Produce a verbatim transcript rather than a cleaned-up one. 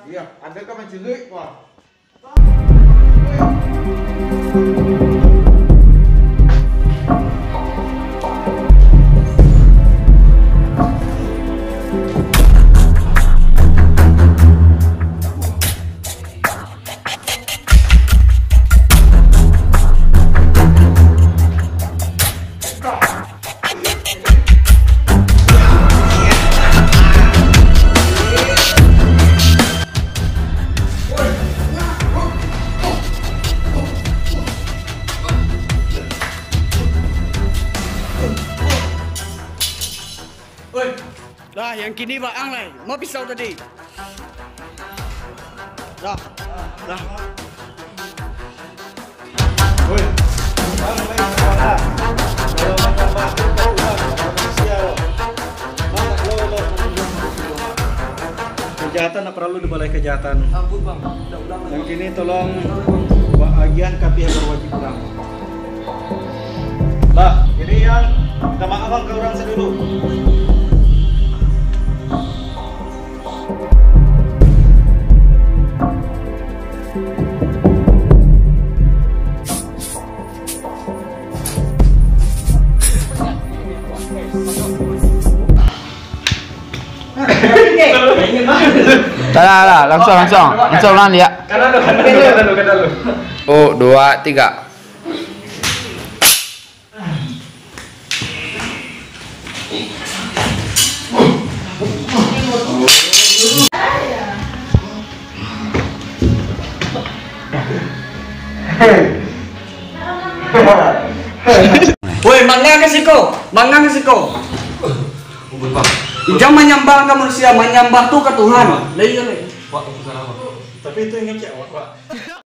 Iya, ada kan mencelik, wah. Oi, dah, yang kini baang lai. Ma pisau tadi? Dah, dah. Oi, baang lai. Kajahatan ndak paralu dibaleh kajahatan. Ampun, Bang. Ndak ulang lai, Bang. Yang kini tolong baagian ka pihak barwajib urang. Lah, jadi yang minta maaf ka urang sadulu. Tak lah, lah, langsung, langsung. Langsung lah, lihat. Oh, dua, tiga. Woi, manga ka siko, manga ka siko. Jan manyambah ka manusia, manyambah tu ka Tuhan. Lah iyo, lah. Tapi itu ingat cak awak, Pak.